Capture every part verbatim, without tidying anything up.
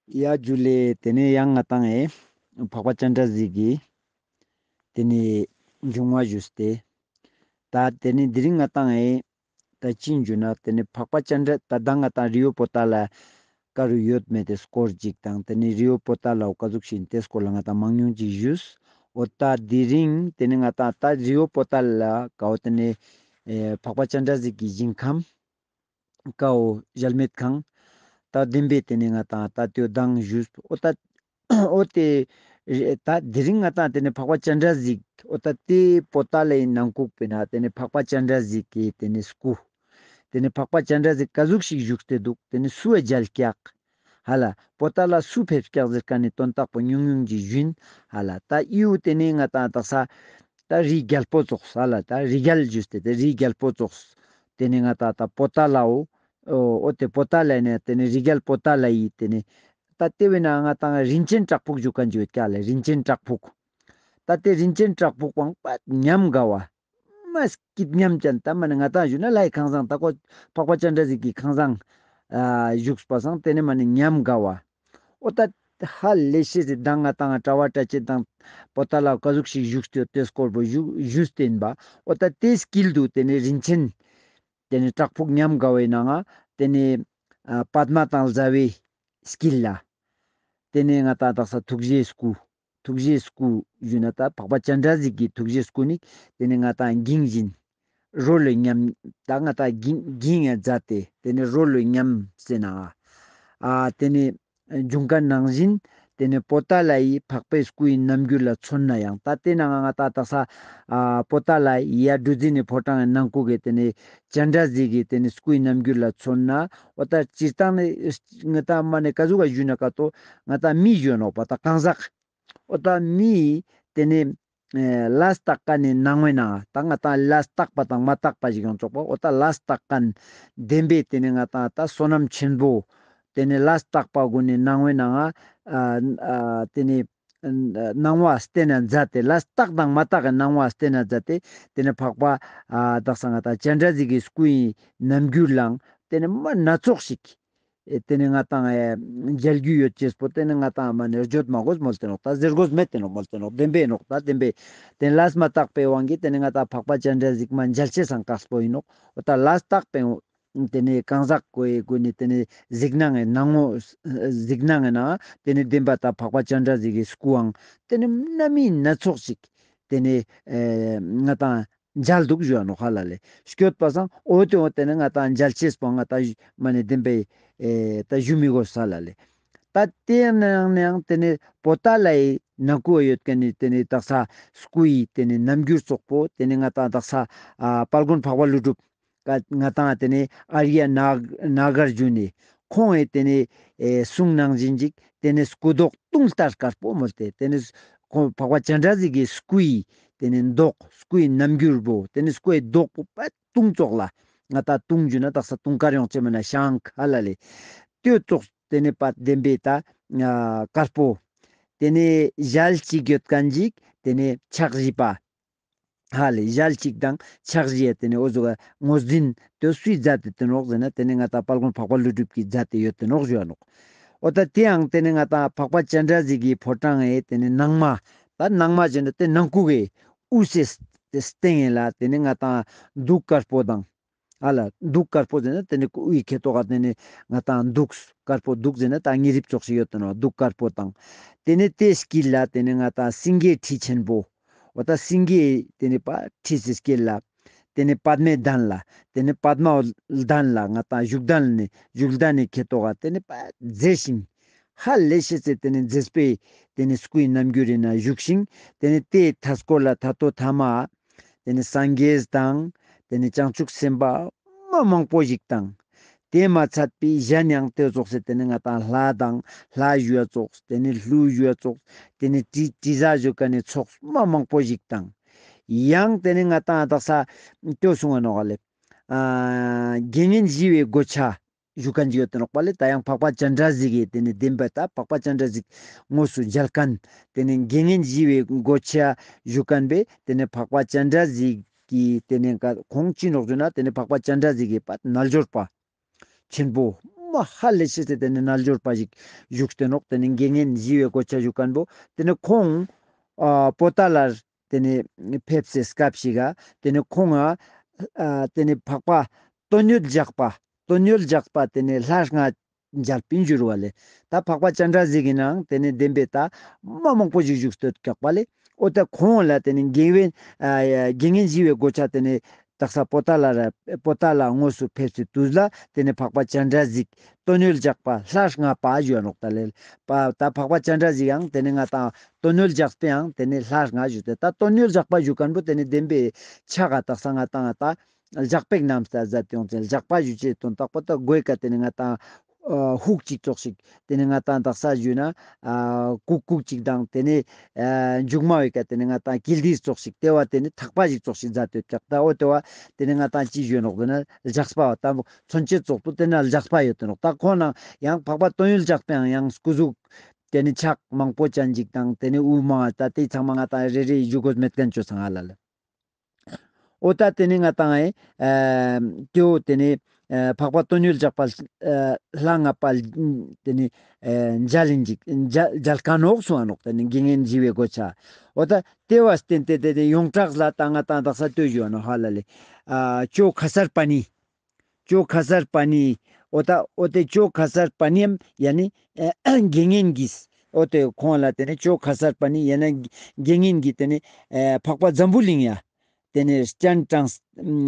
ཡ་ཇུ་ལེ། ཏེ་ནེ་ཡང་ང་ཏང་ཨེ་འཕགས་པ་སྤྱན་རས་གཟིགས་ཀྱི་ཏེ་ནེ་འབྱུང་བ་ཞུས་ཏེ། ད་ཏེ་ནེ་དེ་རིང་ང་ཏང་ཨེ་ད་ཅི་ཞུ་ན་ཏེ་ནེ་འཕགས་པ་སྤྱན་རས་ད་ད་ང་ཏང་རི་བོ་པོ་ཏ་ལ་ཀ་རུ་ཡོད་མེད་ཏེ་སྐོར་ཅིག་དང་ཏེ་ནེ་རི་བོ་པོ་ཏ་ལའོ་ཀ་ཟུག་ཤིག་ཏེ་སྐོར་ལ་ང་ཏང་མང་ཉུང་ཅིག་ཞུས། འོ་ད་དེ་རིང་ཏེ་ནེ་ང་ཏང་ད་རི་བོ་པོ་ཏ་ལ་ཀའོ་ཏེ་ནེ་ཨེ་འཕགས་པ་སྤྱན་རས་གཟིགས་ཀྱི་ཞིང་ཁམས་ཀའོ་གཞལ་མེད་ཁང་། ད་བདེན་པའི་ཏེ་ནེ་ང་ཏང་ད་ཏེའོ་མདང་ཞུས། འོ་ད་འོ་ཏེ་ད་དེ་རིང་ང་ཏང་ཏེ་ནེ་འཕགས་པ་སྤྱན་རས་གཟིགས་འོ་ད་ཏེ་པོ་ཏ་ལའི་ནང་ཁུག་པའི་ནང་ཏེ་ནེ་འཕགས་པ་སྤྱན་རས་གཟིགས་ཀྱི་ཏེ་ནེ་སྐུ། ཏེ་ནེ་འཕགས་པ་སྤྱན་རས་གཟིགས་ཀ་ཟུག་ཤིག་བཞུགས་ཏེ་འདུག་ཏེ་ནེ་སུའི་མཇལ་ཀྱག་ཧ་ལ། པོ་ཏ་ལ་སུ་ཕེབས་ཀྱག་ཟེར་ཁན་ནི་དོན་དག་པོ་ཉུང་ཉུང་ཅིག་ཞུན། ཧ་ལ། ད་ཨིའུ་ཏེ་ནེ་ང་ཏང་དག་ས་ད་རི་རྒྱལ་པོ་ཙོགས་ཧ་ལ། ད་རི་རྒྱལ་ཞུས་ཏེ་ཏེ་རི་རྒྱལ་པོ་ཙོགས། ཏེ་ནེ་ང་ཏང་ད་པོ་ཏ་ལའོ། འོ་འོ་ཏེ་པོ་ཏ་ལའི་ནེ་ཏེ་ནེ་རི་རྒྱལ་པོ་ཏ་ལའི་ཏེ་ནེ་ད་ཏེ་བས་ན་ང་ཏང་རིན་ཆེན་བྲག་ཕུག་ཞུ་ཁན་ཅིག་ཡོད་ཀྱག་ལེ། རིན་ཆེན་བྲག་ཕུག་ད་ཏེ་རིན་ཆེན་བྲག་ཕུག་པོའང་པ་ཉམས་དགའ་བ། མ་སྐྱིད་ཉམས་ཅན་ད་མ་ནེ་ང་ཏང་ཞུ་ན་ལྷའི་ཁང་བཟང་ད་ཁོ་འཕགས་པ་སྤྱན་རས་གཟིགས་ཀྱི་ཁང་བཟང་ཨ་བཞུགས་པ་སང་ཏེ་ནེ་མ་ནེ་ཉམས་དགའ་བ། འོ་ད་ཧ་ལས་ཤེས་སི་ད་ང་ཏང་གྲྭ་བ་གྲྭ་ཆེན་དང་པོ་ཏ་ལ་ཀ་ཟུག་ཤིག་བཞུགས་ཏེ་ཏེ་སྐོར་པོ་ཞུ་ཞུས་ཏེ་ཨིན་པ། འོ་ད་ཏེ་དཀྱིལ་དུ་ཏེ་ནེ་རིན་ཆེན་ཏེ་ནེ་བྲག་ཕུག་ཉམས་དགའ་བའི་ནང་ང་ཏེ་ནེ་ཨ་པདྨ་དང་ཟླ་བའི་དཀྱིལ་ལ། ཏེ་ནེ་ང་ཏང་དག་ས་ཐུགས་རྗེའི་སྐུ། ཐུགས་རྗེའི་སྐུ་ཞུ་ན་ད་འཕགས་པ་སྤྱན་རས་གཟིགས་ཀྱི་ཐུགས་རྗེའི་སྐུ་ནི་ཏེ་ནེ་ང་ཏང་འགྱིང་བཞིན་རོལ་ལེ་ཉམས། ད་ང་ཏང་འགྱིང་འགྱིང་ཡང་མཛད་དེ་ཏེ་ནེ་རོལ་ལེ་ཉམས་ཟེར་ན་ཨ་ཏེ་ནེ་འབྱུང་ཁན་ནང་བཞིན་ཏེ་ནེ་པོ་ཏ་ལའི་འཕགས་པའི་སྐུའི་རྣམ་འགྱུར་ལ་མཚོན་ན་ཡང་ད་ཏེ་ནང་ང་ང་ཏང་དག་ས་ཨ་པོ་ཏ་ལའི་ཡ་གྲུ་འཛིན་ནི་ཕོ་བྲང་ནང་ཁུག་གི་ཏེ་ནེ་སྤྱན་རས་གཟིགས་ཀྱི་ཏེ་ནེ་སྐུའི་རྣམ་འགྱུར་ལ་མཚོན་ན། འོ་ད་སྤྱིར་བཏང་ནི་ང་ཏང་མ་ནེ་ཀ་ཟུག་ག་ཞུ་ན་ཀ་ཏོ་ང་ཏང་མི་ཞུ་ནོག་པ་ད་གང་ཟག་འོ་ད་མི་ཏེ་ནེ་ཨེ་ལས་བཏགས་ཁན་ནི་སྣང་བའི་ནང་ད་ང་ཏང་ལས་བཏགས་པ་དང་མ་བཏགས་པ་ཞིག་ཡོང་ཆོག་པ། འོ་ད་ལས་བཏགས་ཁན་བདེན་པའི་ཏེ་ནེ་ང་ཏང་ད་བསོད་ནམས་ཆེན་པོ་ཏེ་ནེ་ལས་བཏགས་པ་གུན་ནི་སྣང་བའི་ནང་ང་ཨ་ཨ་ཏེ་ནེ་སྣང་བ་བསྟན་ན་མཛད་དེ་ལས་བཏགས་དང་མ་བཏགས་ཀྱི་སྣང་བ་བསྟན་ན་མཛད་དེ་ཏེ་ནེ་འཕགས་པ་ཨ་དག་ས་ང་ཏང་སྤྱན་རས་གཟིགས་ཀྱི་སྐུའི་རྣམ་འགྱུར་ལའང་ཏེ་ནེ་མ་སྣ་ཚོགས་ཤིག་ཨེ་ཏེ་ནེ་ང་ཏང་ཨེ་མཇལ་རྒྱུ་ཡོད་ཅེས་པོ་ཏེ་ནེ་ང་ཏང་མ་ནེ་བརྗོད་མ་དགོས་མོལ་ཏེ་ནོག་ད་ཟེར་དགོས་མེད་ཏེ་ནོག་མོལ་ཏེ་ནོག་བདེན་པའི་ནོག་ད་བདེན་པའི་ཏེ་ལས་མ་བཏགས་པའི་དབང་གིས་ཏེ་ནེ་ང་ཏང་འཕགས་པ་སྤྱན་རས་གཟིགས་མ་མཇལ་ཅེས་སང་དཀགས་པོ་ཨིན་ནོག་འོ་ད་ལས་བཏགས་པའི་ཏེ་ནེ་གང་ཟག་གོ་ཡེ་གུན་ནི་ཏེ་ནེ་གཟིགས་སྣང་ངི་ནང་ངོ་གཟིགས་སྣང་ངི་ནང་ཏེ་ནེ་བདེན་པ་ད་འཕགས་པ་སྤྱན་རས་གཟིགས་ཀྱི་སྐུའང་ཏེ་ནེ་སྣ་མིན་སྣ་ཚོགས་ཤིག་ཏེ་ནེ་ཨེ་ང་ཏང་མཇལ་དུག་ཞུ་ནོག་ཧ་ལ་ལེ། སྐྱོད་པ་སང་འོ་ཏེ་འོ་ཏེ་ནེ་ང་ཏང་མཇལ་ཅེས་པོ་ང་ཏང་མ་ནེ་བདེན་པའི་ཨེ་ད་ཞུ་མི་དགོས་ས་ལ་ལེ། ད་ཏེ་ནང་ནའང་ཏེ་ནེ་པོ་ཏ་ལའི་ནང་ཁུག་ཡོད་ཁན་ནི་ཏེ་ནེ་དག་ས་སྐུའི་ཏེ་ནེ་རྣམ་འགྱུར་ཙོགས་པོ་ཏེ་ནེ་ང་ཏང་དག་ས་ཨ་དཔལ་མགོན་འཕགས་པ་ཀླུ་སྒྲུབ་ཀ་ང་ཏང་ཏེ་ནེ་ཨཱརྱ་ན་ནཱ་གར་ཇུ་ནི་ཁོང་ངི་ཏེ་ནེ་ཨེ་གསུང་ནང་བཞིན་ཅིག་ཏེ་ནེ་སྐུ་མདོག་དུང་ལྟར་དཀར་པོ་མོལ་ཏེ་ཏེ་ནེ་ཁོང་འཕགས་པ་སྤྱན་རས་གཟིགས་ཀྱི་སྐུའི་ཏེ་ནེ་མདོག་སྐུའི་རྣམ་འགྱུར་པོ་ཏེ་ནེ་སྐུའི་མདོག་པོ་པ་དུང་ཙོགས་ལ་ང་ཏང་དུང་ཞུ་ན་དག་ས་དུང་དཀར་ཡོང་ཅེས་མ་ནེ་ཤང་ཁ་ལ་ལེ། ཏེ་ཙོགས་ཏེ་ནེ་པ་བདེན་པའི་ད་ཨ་དཀར་པོ། ཏེ་ནེ་ཞལ་གཅིག་ཡོད་ཁན་ཅིག་ཏེ་ནེ་ཕྱག་བཞི་པ། ཧ་ལེ་ཞལ་གཅིག་དང་ཕྱག་བཞི་ཡ་ཏེ་ནེ་འོ་ཟུག་ག་ངོས་འཛིན་ཏེ་སུའི་མཛད་དེ་ཏེ་ནོག་ཟེར་ན་ཏེ་ནེ་ང་ཏང་དཔལ་མགོན་འཕགས་པ་ཀླུ་སྒྲུབ་ཀྱི་མཛད་དེ་ཡོད་ཏེ་ནོག་ཞུ་ནོག་འོ་ད་ཏེའང་ཏེ་ནེ་ང་ཏང་འཕགས་པ་སྤྱན་རས་གཟིགས་ཀྱི་ཕོ་བྲང་ངི་ཏེ་ནེ་ནང་མ་ད་ནང་མ་ཞུ་ན་ཏེ་ནང་ཁུག་གི་དབུ་སེ་སྟེང་ངི་ལ་ཏེ་ནེ་ང་ཏང་གདུགས་དཀར་པོ་དང་། ཨ་ལ་གདུགས་དཀར་པོ་ཟེར་ན་ཏེ་ནེ་དབུའི་ཁེ་ཏོག་ག་ཏེ་ནེ་ང་ཏང་གདུགས་དཀར་པོ་གདུགས་ཟེར་ན་ད་ཉེ་རིབ་ཙོགས་ཤིག་ཡོད་ཏེ་ནོག་གདུགས་དཀར་པོ་དང་། ཏེ་ནེ་ཏེ་དཀྱིལ་ལ་ཏེ་ནེ་ང་ཏང་སེང་གེའི་ཁྲི་ཆེན་པོ། འོ་ད་སེང་གེའི་ཏེ་ནེ་པ་ཁྲི་སི་དཀྱིལ་ལ། ཏེ་ནེ་པདྨའི་གདན་ལ། ཏེ་ནེ་པདྨའི་གདན་ལ་ང་ཏང་བཞུགས་གདན་ནི་བཞུགས་གདན་ནི་ཁེ་ཏོག་ག་ཏེ་ནེ་པ་མཛེས་ཤིང་། ཧ་ལས་ཤེས་སི་ཏེ་ནེ་མཛེས་པའི་ཏེ་ནེ་སྐུའི་རྣམ་འགྱུར་རི་ན་བཞུགས་ཤིང་། ཏེ་ནེ་ཏེའི་མཐའ་སྐོར་ལ་ད་ལྟོ་ཐ་མ། ཏེ་ནེ་སངས་རྒྱས་དང་། ཏེ་ནེ་བྱང་ཆུབ་སེམས་དཔའ་མ་མང་པོ་ཞིག་དང་། ཏེ་མ་ཚད་པའི་གཞན་ཡང་ཏེ་ཙོགས་སེ་ཏེ་ནེ་ང་ཏང་ལྷ་དང་ལྷ་ཞུ་བ་ཙོགས་ཏེ་ནེ་ཀླུ་ཞུ་བ་ཙོགས་ཏེ་ནེ་དྲི་དྲི་ཟ་ཞུ་ཁན་ནི་ཚོགས་མ་མང་པོ་ཞིག་དང་། ཡང་ཏེ་ནེ་ང་ཏང་དག་ས་ཏེ་གསུང་ང་ནོག་ལེ། ཨ་དགེ་བསྙེན་ཞི་བའི་གོ་ཆ་ཞུ་ཁན་ཅིག་ཡོད་ཏེ་ནོག་པ་ལེ། ད་ཡང་འཕགས་པ་སྤྱན་རས་གཟིགས་ཀྱི་ཏེ་ནེ་བདེན་པ་ད་འཕགས་པ་སྤྱན་རས་གཟིགས་དངོས་སུ་མཇལ་ཁན་ཏེ་ནེ་དགེ་བསྙེན་ཞི་བའི་གོ་ཆ་ཞུ་ཁན་པའི་ཏེ་ནེ་འཕགས་པ་སྤྱན་རས་གཟིགས་ཀྱི་ཏེ་ནེ་ཁོང་ཅི་ནོག་ཞུ་ན་ཏེ་ནེ་འཕགས་པ་སྤྱན་རས་གཟིགས་ཀྱི་པ་རྣལ་འབྱོར་པ་ཆེན་པོ་ མ་ཧ་ལས་ཤེས་ཏེ་ཏེ་ནེ་རྣལ་འབྱོར་པ་ཞིག་བཞུགས་ཏེ་ནོག། ཏེ་ནེ་དགེ་བསྙེན་ཞི་བའི་གོ་ཆ་ཞུ་ཁན་བོ་ཏེ་ནེ་ཁོང་ཨ་པོ་ཏ་ལ་ཏེ་ནེ་ཕེབས་སེ་སྐབས་ཤིག་ག་ཏེ་ནེ་ཁོང་ང་ཨ་ཏེ་ནེ་འཕགས་པ་དོན་ཡོད་ཞགས་པ་དོན་ཡོད་ཞགས་པ་ཏེ་ནེ་ལྷ་ལྔ་མཇལ་པིན་ཞུ་རུ་བ་ལེ། ད་འཕགས་པ་སྤྱན་རས་གཟིགས་ཨིན་ནའང་ཏེ་ནེ་བདེན་པའི་ད་མ་མང་པོ་ཞིག་བཞུགས་སྟོད་ཀྱག་པ་ལེ། འོ་ད་ཁོང་ལ་ཏེ་ནེ་དགེ་བསྙེན་ཨ་དགེ་བསྙེན་ཞི་བའི་གོ་ཆ་ཏེ་ནེ་དག་ས་པོ་ཏ་ལ་ར་པོ་ཏ་ལ་དངོས་སུ་ཕེབས་སེ་དུས་ལ་ཏེ་ནེ་འཕགས་པ་སྤྱན་རས་གཟིགས་དོན་ཡོད་ཞགས་པ་ལྷ་ལྔ་པ་ཞུ་ཡ་ནོག་ད་ལེ། པ་ད་འཕགས་པ་སྤྱན་རས་གཟིགས་ཡང་ཏེ་ནེ་ང་ཏང་དོན་ཡོད་ཞགས་པའང་ཏེ་ནེ་ལྷ་ལྔ་ཞུ་སྟེ་ད་དོན་ཡོད་ཞགས་པ་ཞུ་ཁན་བོ་ཏེ་ནེ་བདེན་པའི་ཆ་ག་དག་ས་ང་ཏང་ད་ཞགས་པའི་རྣམ་ས་ཟ་སྟེ་ཡོང་ཚེ་ཞགས་པ་ཞུ་ཅེས་དོན་དག་པོ་ད་གོས་ཀ་ཏེ་ནེ་ང་ཏང་ཨ་ཧུག་ཅིག་ཙོགས་ཤིག་ཏེ་ནེ་ང་ཏང་དག་ས་ཞུས་ན་ཨ་ཀུག་ཀུག་ཅིག་དང་ཏེ་ནེ་ཨ་མཇུག་མ་བོའི་ཀ་ཏེ་ནེ་ང་ཏང་ཀིལ་དིས་ཙོགས་ཤིག་ཏེ་བ་ཏེ་ནེ་ཐག་པ་ཞིག་ཙོགས་ཤིག་ཛད་དེ་ཀྱག། ད་འོ་ཏེ་བ་ཏེ་ནེ་ང་ཏང་ཅི་ཞུ་ནོག་ཟེར་ན་ཞགས་པ་བ་ད་མཚོན་བྱེད་ཙོགས་པོ་ཏེ་ནེ་ཞགས་པ་ཡོད་དེ་ནོག། ད་ཁོང་ནང་ཡང་འཕགས་པ་དོན་ཡོད་ཞགས་པའང་ཡང་སྐུ་གཟུགས་ཏེ་ནེ་ཕྱག་མང་པོ་ཅན་ཅིག་དང་ཏེ་ནེ་དབུ་མ་ད་ཏེ་ཚང་མ་ང་ཏང་རེ་རེ་ཞུ་དགོས་མེད་ཁན་ཅོ་སང་ཨ་ལ་ལ། འོ་ད་ཏེ་ནེ་ང་ཏང་ཨེ་ཨ་ཏེའོ་ཏེ་ནེ་ཨ་འཕགས་པ་དོན་ཡོད་ཞགས་པ་ཨ་ལྷ་ལྔ་པ་ཏེ་ནེ་ཨ་མཇལ་ཡིན་ཅིག་མཇལ་མཇལ་ཁན་ནོག་སུ་ཨ་ནོག་ཏེ་ནེ་དགེ་བསྙེན་ཞི་བའི་གོ་ཆ། འོ་ད་ཏེ་བ་བརྟེན་ཏེ་ཏེ་ནེ་ཡོངས་གྲགས་ལ་ད་ང་ཏང་དག་ས་ལྟོས་ཞུ་ཨ་ནོག་ཧ་ལ་ལེ། ཨ་ཇོ་ཁ་སར་པ་ཎི། ཇོ་ཁ་སར་པ་ཎི། འོ་ད་འོ་ཏེ་ཇོ་ཁ་སར་པ་ཎིའམ་ཡ་ནི་ཨ་དགེ་བསྙེན་གྱི་འོ་ཏེ་ཁོང་ལ་ཏེ་ནེ་ཇོ་ཁ་སར་པ་ཎི་ཡ་ན་དགེ་བསྙེན་གྱི་ཏེ་ནེ་ཨ་འཕགས་པ་འཛམ་བུ་གླིང་ཡ། ཏེ་ནེ་སྤྱན་དྲངས་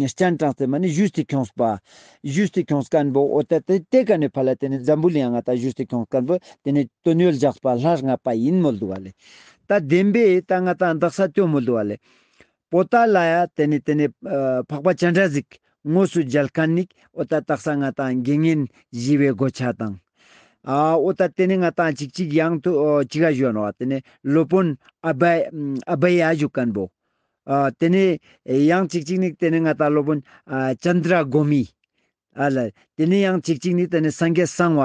སྤྱན་དྲངས་ཏེ་མ་ནེ་ཞུས་ཏེ་ཁྱོངས་པ། ཞུས་ཏེ་ཁྱོངས་ཁན་བོ་འོ་ད་ཏེ་ཏེ་ཀ་ནེ་ཕ་ལ་ཏེ་ནེ་འཛམ་བུ་གླིང་ང་ད་ཞུས་ཏེ་ཁྱོངས་ཁན་བོ་ཏེ་ནེ་དོན་ཡོད་ཞགས་པ་ལྷ་ལྔ་པ་ཨིན་མོལ་དུག་པ་ལེ། ད་བདེན་པའི་ད་ང་ཏང་དག་ས་ལྟོས་མོལ་དུག་པ་ལེ། པོ་ཏ་ལ་ཡ་ཏེ་ནེ་ཏེ་ནེ་ཨ་འཕགས་པ་སྤྱན་རས་གཟིགས་དངོས་སུ་མཇལ་ཁན་ནི་འོ་ད་དག་ས་ང་ཏང་དགེ་བསྙེན་ཞི་བའི་གོ་ཆ་དང་། ཨ་འོ་ད་ཏེ་ནེ་ང་ཏང་ཅིག་ཅིག་ཡང་དུ་འོ་ཅིག་ག་ཞུ་ནོག་ཏེ་ནེ་སློབ་དཔོན་ཨ་བྷ་ཨ་བྷ་ཡ་ཞུ་ཁན་བོ། ཨ་ཏེ་ནེ་ཡང་ཅིག་ཅིག་ནི་ཏེ་ནེ་ང་ཏང་སློབ་དཔོན་ཨ་ཙནྡྲ་གོ་མི། ཨ་ལ་ཏེ་ནེ་ཡང་ཅིག་ཅིག་ནི་ཏེ་ནེ་སངས་རྒྱས་གསང་བ་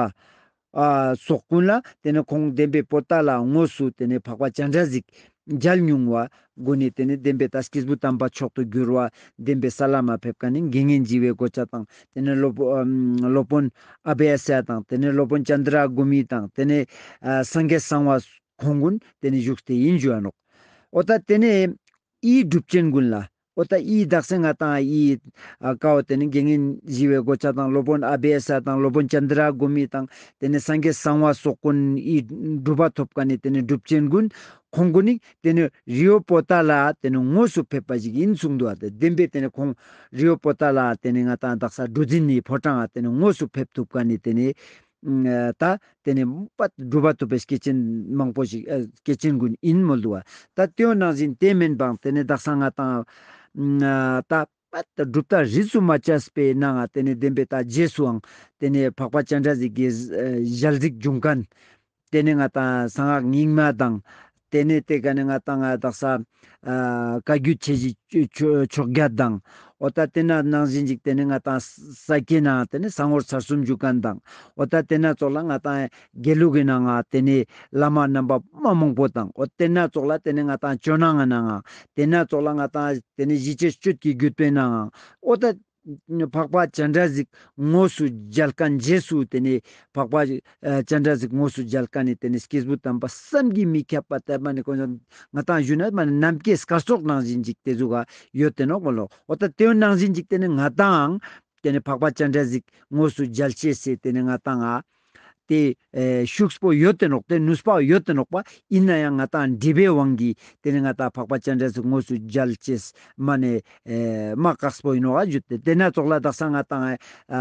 ཨ་སོགས་ཀུན་ལ་ཏེ་ནེ་ཁོང་བདེན་པའི་པོ་ཏ་ལ་དངོས་སུ་ཏེ་ནེ་འཕགས་པ་སྤྱན་རས་གཟིགས་མཇལ་མྱོང་བ་གུན་ནི་ཏེ་ནེ་བདེན་པའི་ད་སྐྱེས་བུ་དམ་པ་མཆོག་ཏུ་གྱུར་བ་བདེན་པའི་ས་ལ་མ་ཕེབས་ཁན་ནི་དགེ་བསྙེན་ཞི་བའི་གོ་ཆ་དང་ཏེ་ནེ་སློབ་ཨམ་སློབ་དཔོན་ཨ་བྷ་ཡ་སྱ་དང་ཏེ་ནེ་སློབ་དཔོན་ཙནྡྲ་གོ་མི་དང་ཏེ་ནེ་ཨ་སངས་རྒྱས་གསང་བ་ཁོང་གུན་ཏེ་ནེ་བཞུགས་ཏེ་ཨིན་ཞུ་ཨ་ནོག། འོ་ད་ཏེ་ནེ་ཨི་གྲུབ་ཆེན་གུན་ལ་འོ་ད་ཨི་དག་ས་ང་ཏང་ཨི་ཨ་ཀའོ་ཏེ་ནེ་དགེ་བསྙེན་ཞི་བའི་གོ་ཆ་དང་སློབ་དཔོན་ཨ་བྷ་ཡ་སྱ་དང་སློབ་དཔོན་ཙནྡྲ་གོ་མི་དང་ཏེ་ནེ་སངས་རྒྱས་གསང་བ་སོགས་གུན་ཨི་གྲུབ་པ་ཐོབ་ཁན་ནི་ཏེ་ནེ་གྲུབ་ཆེན་གུན་ཁོང་གུན་ནི་ཏེ་ནེ་རི་བོ་པོ་ཏ་ལ་ཏེ་ནེ་དངོས་སུ་ཕེབས་པ་ཞིག་ཨིན་གསུངས་དུག་པ། ཏེ་བདེན་པའི་ཏེ་ནེ་ཁོང་རི་བོ་པོ་ཏ་ལ་ཏེ་ནེ་ང་ཏང་དག་ས་གྲུ་འཛིན་ནི་ཕོ་བྲང་ང་ཏེ་ནེ་དངོས་སུ་ཕེབས་ཐུབ་ཁན་ནི་ཏེ་ནེ་ཨ་ད་ཏེ་ནེ་པ་གྲུབ་པ་ཐོབ་པའི་སྐྱེས་ཆེན་མང་པོ་ཞིག་ཨ་སྐྱེས་ཆེན་གུན་ཨིན་མོལ་དུག་པ། ད་ཏེའོ་ནང་བཞིན་ཏེ་མན་པའང་ཏེ་ནེ་དག་ས་ང་ཏང་ཨ་ད་པ་ད་གྲུབ་རྟགས་རིས་སུ་མ་ཆད་པའི་ནང་ང་ཏེ་ནེ་བདེན་པའི་ད་རྗེས་སུའང་ཏེ་ནེ་འཕགས་པ་སྤྱན་རས་གཟིགས་ཀྱི་ཨ་ཞལ་གཟིགས་བྱུང་ཁན་ཏེ་ནེ་ང་ཏང་གསང་སྔགས་རྙིང་མ་དང་ཏེ་ནེ་ཏེ་ཀ་ནེ་ང་ཏང་ང་དག་ས་ཨ་བཀའ་བརྒྱུད་ཆེ་བཞི་ཆོས་ཆོས་བརྒྱད་དང་འོ་ད་ཏེ་ན་ནང་བཞིན་ཅིག་ཏེ་ནེ་ང་ཏང་ས་སྐྱའི་ནང་ཏེ་ནེ་ས་ངོར་ཚར་གསུམ་བཞུགས་ཁན་དང་འོ་ད་ཏེ་ན་ཙོགས་ལ་ང་ཏང་དགེ་ལུགས་ཀྱི་ནང་ང་ཏེ་ནེ་བླ་མ་རྣམ་པ་མ་མང་པོ་དང་འོ་ཏེ་ན་ཙོགས་ལ་ཏེ་ནེ་ང་ཏང་ཇོ་ནང་ང་ནང་ང་ཏེ་ན་ཙོགས་ལ་ང་ཏང་ཏེ་ནེ་ཞི་བྱེད་སྤྱོད་ཀྱི་བརྒྱུད་པའི་ནང་ང་འོ་ད་འཕགས་པ་སྤྱན་རས་གཟིགས་དངོས་སུ་མཇལ་ཁན་རྗེས་སུ་ཏེ་ནེ་འཕགས་པ་ཨ་སྤྱན་རས་གཟིགས་དངོས་སུ་མཇལ་ཁན་ནི་ཏེ་ནེ་སྐྱེས་བུ་དམ་པ་བསམ་གྱིས་མི་ཁྱབ་པ་ཏེ་མ་ནེ་ཁོང་ང་ཏང་ཞུ་ན་མ་ནེ་ནམ་མཁའི་སྐར་ཚོགས་ནང་བཞིན་ཅིག་ཏེ་ཟུག་ག་ཡོད་དེ་ནོག་མོལ་ལོ། འོ་ད་ཏེའོ་ནང་བཞིན་ཅིག་ཏེ་ནེ་ང་ཏང་ཏེ་ནེ་འཕགས་པ་སྤྱན་རས་གཟིགས་དངོས་སུ་མཇལ་ཅེས་སི་ཏེ་ནེ་ང་ཏང་ང་ཏེ་ཨེ་ཤུགས་པོ་ཡོད་དེ་ནོག། ཏེ་ནུས་པ་ཡོད་དེ་ནོག་པ། ཨིན་ནའང་ང་ཏང་སྒྲིབ་པའི་དབང་གིས་ཏེ་ནེ་ང་ཏང་འཕགས་པ་སྤྱན་རས་གཟིགས་དངོས་སུ་མཇལ་ཅེས་མ་ནེ་ཨེ་མ་དཀགས་པོ་ཨིན་ནོག་ག་ཞུ་སྟེ། ཏེ་ན་ཙོགས་ལ་དག་ས་ང་ཏང་ཨ་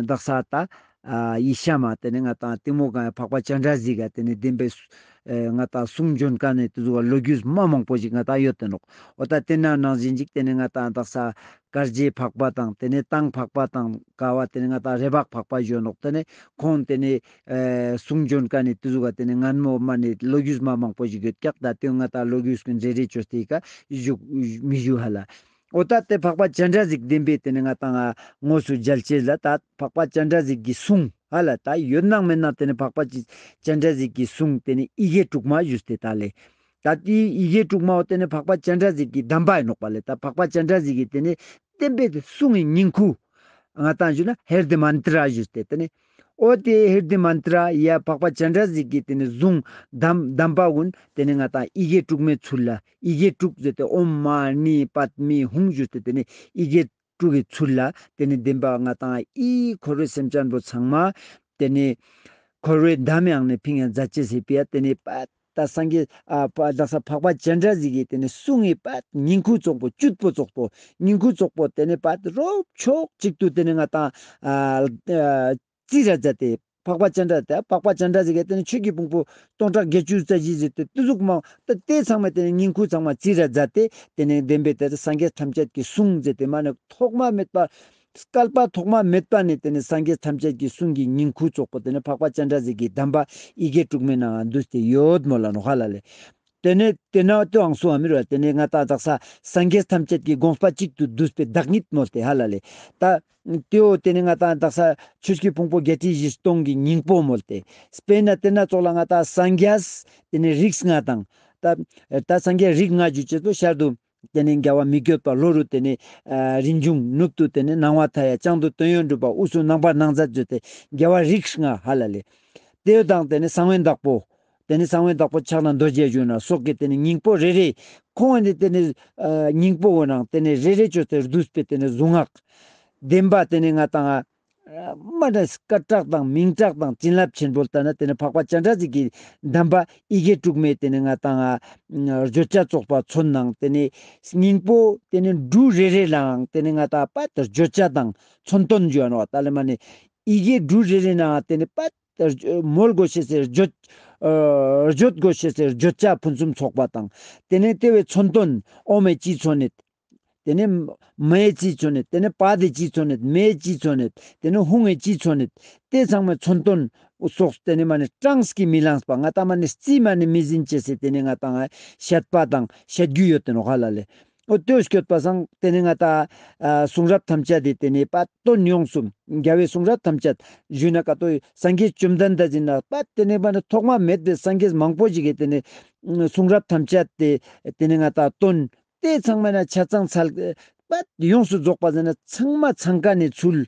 དག་ས་ད་ཨ་ཡེ་ཤ་མ་ཏེ་ནེ་ང་ཏང་གཏི་མུག་ག་འཕགས་པ་སྤྱན་རས་གཟིགས་ག་ཏེ་ནེ་བདེན་པའི་ཨེ་ང་ཏང་གསུང་འབྱོན་ཁན་ནི་ཏེ་ཟུག་ག་ལོ་རྒྱུས་མ་མང་པོ་ཞིག་ང་ཏང་ཡོད་དེ་ནོག། འོ་ད་ཏེ་ན་ནང་བཞིན་ཅིག་ཏེ་ནེ་ང་ཏང་དག་ས་དཀར་རྗེ་འཕགས་པ་དང་ཏེ་ནེ་ཏང་འཕགས་པ་དང་ཀ་བ་ཏེ་ནེ་ང་ཏང་རེ་བག་འཕགས་པ་ཞུ་ནོག། ཏེ་ནེ་ཁོང་ཏེ་ནེ་ཨེ་གསུང་འབྱོན་ཁན་ནི་ཏེ་ཟུག་ག་ཏེ་ནེ་ངན་མོ་མ་ནེ་ལོ་རྒྱུས་མ་མང་པོ་ཞིག་ཡོད་ཀྱག། ད་ཏེ་ང་ཏང་ལོ་རྒྱུས་ཀུན་རེ་རེ་ཅོས་ཏེ་ཀ་ཞུ་མི་ཞུ་ཧ་ལ། འོ་ད་ཏེ་འཕགས་པ་སྤྱན་རས་གཟིགས་བདེན་པའི་ཏེ་ནེ་ང་ཏང་ང་དངོས་སུ་མཇལ་ཅེས་ལ་ད་འཕགས་པ་སྤྱན་རས་གཟིགས་ཀྱི་གསུང་ཧ་ལ་ད་ཡོད་ནང་མེད་ནང་ཏེ་ནེ་འཕགས་པ་སྤྱན་རས་གཟིགས་ཀྱི་གསུང་ཏེ་ནེ་ཡི་གེ་དྲུག་མ་ཞུས་ཏེ་ད་ལེ། ད་ཏེ་ཡི་གེ་དྲུག་མ་བོ་ཏེ་ནེ་འཕགས་པ་སྤྱན་རས་གཟིགས་ཀྱི་གདམས་པ་ཨིན་ནོག་པ་ལེ། ད་འཕགས་པ་སྤྱན་རས་གཟིགས་ཀྱི་ཏེ་ནེ་བསྟན་པའི་གསུང་གི་སྙིང་ཁུ། ང་ཏང་ཞུ་ན་ཧེར་དི་མན་ཏྲ་ཞུས་ཏེ་ཏེ་ནེ་ འོ་ཏེ་ཧྲྀ་རྡི་མན་ཏྲ་ཡ་འཕགས་པ་སྤྱན་རས་གཟིགས་ཀྱི་ཏེ་ནེ་གཟུངས་གདམས་གདམས་པ་གུན་ཏེ་ནེ་ང་ཏང་ཡི་གེ་དྲུག་མའི་ཚུལ་ལ་ཡི་གེ་དྲུག་ཟེར་ཏེ་ཨོཾ་མ་ཎི་པདྨེ་ཧཱུྃ་ཞུས་ཏེ་ཏེ་ནེ་ཡི་གེ་དྲུག་གི་ཚུལ་ལ་ཏེ་ནེ་བདེན་པ་ང་ཏང་ཡི་འཁོར་བའི་སེམས་ཅན་པོ་ཚང་མ་ཏེ་ནེ་འཁོར་བའི་འདམ་ཡང་ནེ་ཕིང་ཡང་མཛད་ཅེས་སི་ཕི་ཡ་ཏེ་ནེ་པད་ད་སངས་རྒྱས་ཨ་པ་དག་ས་འཕགས་པ་སྤྱན་རས་གཟིགས་ཀྱི་ཏེ་ནེ་གསུང་ངི་པད་སྙིང་ཁུ་ཙོགས་པོ་བཅུད་པོ་ཙོགས་པོ་སྙིང་ཁུ་ཙོགས་པོ་ཏེ་ནེ་པད་རོབ་ཕྱོགས་གཅིག་ཏུ་ཏེ་ནེ་ང་ཏང་ཨ་ཨ་རྩིས་ར་མཛད་དེ། འཕགས་པ་སྤྱན་རས་ཏེ་འཕགས་པ་སྤྱན་རས་གཟིགས་ཀྱི་ཏེ་ནེ་ཆོས་ཀྱི་ཕུང་པོ་སྟོང་ཕྲག་བརྒྱད་ཅུ་རྩ་བཞི་ཟེར་ཏེ་ཏེ་ཟུག་མ་ད་ཏེ་ཚང་མ་ཏེ་ནེ་སྙིང་ཁུ་ཚང་མ་རྩིས་ར་མཛད་དེ་ཏེ་ནེ་བདེན་པའི་ཏེ་སངས་རྒྱས་ཐམས་ཅད་ཀྱི་གསུང་ཟེར་ཏེ་མ་ནེ་ཐོག་མ་མེད་པ་བསྐལ་པ་ཐོག་མ་མེད་པ་ནེ་ཏེ་ནེ་སངས་རྒྱས་ཐམས་ཅད་ཀྱི་གསུང་གི་སྙིང་ཁུ་ཙོགས་པོ་ཏེ་ནེ་འཕགས་པ་སྤྱན་རས་གཟིགས་ཀྱི་གདམས་པ་ཡི་གེ་དྲུག་མའི་ནང་འདུས་ཏེ་ཡོད་མོལ་ལ་ནོག་ཧ་ལ་ལེ། ཏེ་ནེ་ཏེ་ནེ་ཏེའང་སུ་འ་མི་རུ་ཏེ་ནེ་ང་ཏང་དག་ས་སངས་རྒྱས་ཐམས་ཅད་ཀྱི་དགོངས་པ་གཅིག་ཏུ་བསྡུས་པའི་བདག་ཉིད་མོལ་ཏེ་ཧ་ལ་ལེ། ད་ཏེའོ་ཏེ་ནེ་ང་ཏང་དག་ས་ཆོས་ཀྱི་ཕུང་པོ་བརྒྱད་ཁྲི་བཞི་སྟོང་གི་སྙིང་པོ་མོལ་ཏེ། སྤེར་ན་ཏེ་ན་ཙོགས་ལ་ང་ཏང་སངས་རྒྱས་ཏེ་ནེ་རིགས་ལྔ་དང་ད་ད་སངས་རྒྱས་རིགས་ལྔ་ཞུ་ཅེས་པོ་ཤར་དུ་ཏེ་ནེ་རྒྱལ་བ་མི་བསྐྱོད་པ་ལྷོ་རུ་ཏེ་ནེ་ཨ་རིན་འབྱུང་། ནུབ་ཏུ་ཏེ་ནེ་སྣང་བ་མཐའ་ཡས། བྱང་དུ་དོན་ཡོད་གྲུབ་པ། དབུས་སུ་རྣམ་པར་སྣང་མཛད་ཟེར་ཏེ་རྒྱལ་བ་རིགས་ལྔ་ཧ་ལ་ལེ། ཏེ་དང་ཏེ་ནེ་གསང་བའི་བདག་པོ། ཏེ་ནེ་གསང་བའི་བདག་པོ་ཕྱག་ན་རྡོ་རྗེ་ཞུ་ན་སོགས་ཀྱི་ཏེ་ནེ་སྙིང་པོ་རེ་རེ་ཁོང་ནི་ཏེ་ནེ་ཨ་སྙིང་པོ་བོ་ནང་ཏེ་ནེ་རེ་རེ་ཅོས་ཏེ་བསྡུས་པའི་ཏེ་ནེ་གཟུངས་སྔགས་བདེན་པ་ཏེ་ནེ་ང་ཏང་ཨ་མ་ནེ་སྐད་གྲགས་དང་མིང་གྲགས་དང་བྱིན་རླབས་ཆེན་པོ་ལྟ་ན་ཏེ་ནེ་འཕགས་པ་སྤྱན་རས་གཟིགས་ཀྱི་གདམས་པ་ཡི་གེ་དྲུག་མའི་ཏེ་ནེ་ང་ཏང་ཨ་བརྗོད་བྱ་ཙོགས་པ་མཚོན་ནང་ཏེ་ནེ་སྙིང་པོ་ཏེ་ནེ་འབྲུ་རེ་རེ་ལའང་ཏེ་ནེ་ང་ཏང་པད་བརྗོད་བྱ་དང་མཚོན་དོན་ཞུ་ཡ་ནོག་ད་ལེ་མ་ནེ་ཡི་གེ་འབྲུ་རེ་རེ་ནང་ཏེ་ནེ་པད་མོལ་དགོས་ཤེས་སི་བརྗོད་ཨ་བརྗོད་དགོས་ཤེས་སི་བརྗོད་བྱ་ཕུན་སུམ་ཚོགས་པ་དང་། ཏེ་ནེ་ཏེ་བོའི་མཚོན་དོན་ཨོཾ་ཨེ་ཅི་མཚོན་ནི། ཏེ་ནེ་མ་ཨེ་ཅི་མཚོན་ནི། ཏེ་ནེ་པ་དེ་ཅི་མཚོན་ནི། མེ་ཅི་མཚོན་ནི། ཏེ་ནེ་ཧཱུྃ་ཨེ་ཅི་མཚོན་ནི། ཏེ་ཚང་མའི་མཚོན་དོན་སོགས་ཏེ་ནེ་མ་ནེ་གྲངས་ཀྱིས་མི་ལངས་པ་ང་ཏང་མ་ནེ་རྩིས་མ་ནེ་མི་ཟིན་ཅེས་སི་ཏེ་ནེ་ང་ཏང་བཤད་པ་དང་བཤད་རྒྱུ་ཡོད་དེ་ནོག་ཧ་ལ་ལེ། འོ་ཏེ་སྐྱོད་པ་སང་ཏེ་ནེ་ང་ཏང་ཨ་གསུང་རབ་ཐམས་ཅད་དེ་ཏེ་ནེ་པད་དོན་ཡོངས་སུ་རྒྱལ་བའི་གསུང་རབ་ཐམས་ཅད་ཞུས་ན་ཀ་ཏོ་སངས་རྒྱས་བཅོམ་ལྡན་འདས་ཟེར་ན་པད་ཏེ་ནེ་པ་ནི་ཐོག་མ་མེད་པའི་སངས་རྒྱས་མང་པོ་ཞིག་གི་ཏེ་ནེ་གསུང་རབ་ཐམས་ཅད་དེ་ཏེ་ནེ་ང་ཏང་དོན་ཏེ་ཚང་མ་ན་ཆ་ཚང་ཚལ་པད་ཡོངས་སུ་རྫོགས་པ་ཟེར་ན་ཚང་མ་ཚང་ཀ་ནེ་ཚུལ་